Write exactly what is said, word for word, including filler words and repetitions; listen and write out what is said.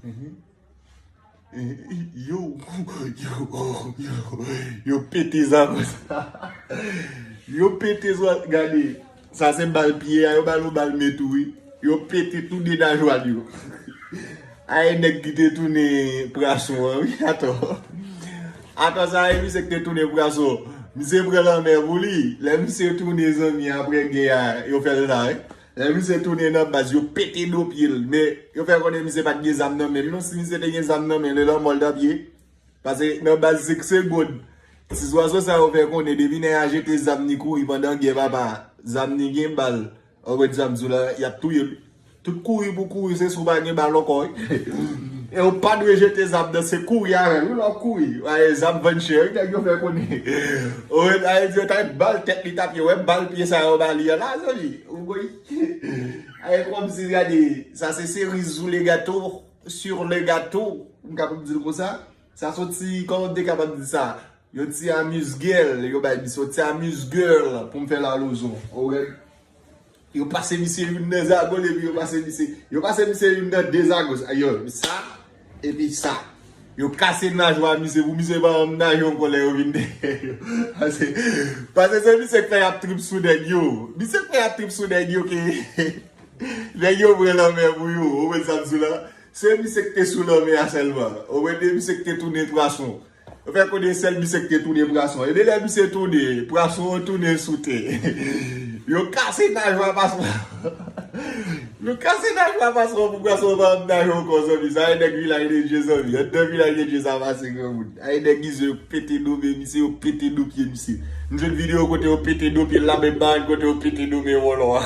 Mhm. Yo, yo, yo, yo pete zagos. Yo pete zwa, gade. Sa se bal pye a, yo ba l yon bal men tou, wi. Yo pete tou de najwa l yo. Ay, nèg ki te tounen pwason an, wi, atò. Atò sa, e misye ki te tounen pwason. Misye pran lanmè pou li. Lè misye tounen zanmi apre gè a, yo fè l sa, wi. Lè misye tounen nan baz, yo pete do pye l. Men, yo fè konnen misye pa t gen zam nan men l. Non, si misye te gen zam nan men l, e lanmò l t ap ye. Pase nan baz se, se gòd. Ti zwazo sa yo fè konnen depi nèg a jete zam ni kouri pandan gè papa. Zam ni gen bal. Ou wè zam sou la, y ap touye l. Tout kouri pou kouri, se si w pa gen bal ankò, wi. E ou pa dwe jete zam nan, se kouri avè l, wi, lè w kouri. Ay, zam vann chè, wi, nèg yo fè konnen. Ou wè, ay, yo ta bal tèt li t ap ye, wè, bal pye sa yo ba li an la, zanmi. Ou wè, ay, kòmsi, gade, sa se seri sou le gato, sur le gato, m kapab di l konsa. Sa soti, kòman m te kapab di sa? Yon ti amuse-gueule, yo bay misye yon ti amuse-gueule pou m fè lalozon. Ou wè? Yo pase misye youn nan zagol epi yo pase misye, yo pase misye youn nan de zagos. Yo, sa, epi sa. Yo kase najwa misye pou misye pa janm naje ankò lè yo vin dèyè yo. Pase, pase se misye k fè y ap trip sou nèg yo. Misye k fè y ap trip sou nèg yo ke nèg yo pran lanmè pou yo. Ou wè sa m di w la? Se misye k te sou lanmè a sèlman. Ou wè, de misye k te tounen pwason. Yo fè konnen sèl misye ki te tounen pwason. Ebyen lè misye tounen, pwason an tounen sou tè. Yo kase najwa pwason. Yo kase najwa pwason pou pwason an pa janm naje ankò, zanmi. Sa e nèg Vilaj de Dye, zanmi. Anndan Vilaj de Dye sa pase granmoun. Ay nèg izo yo pete do men misye, yo pete do pye misye. M jwenn videyo kote yo pete do pye l la, men m pa jwenn kote yo pete do men vòlò a.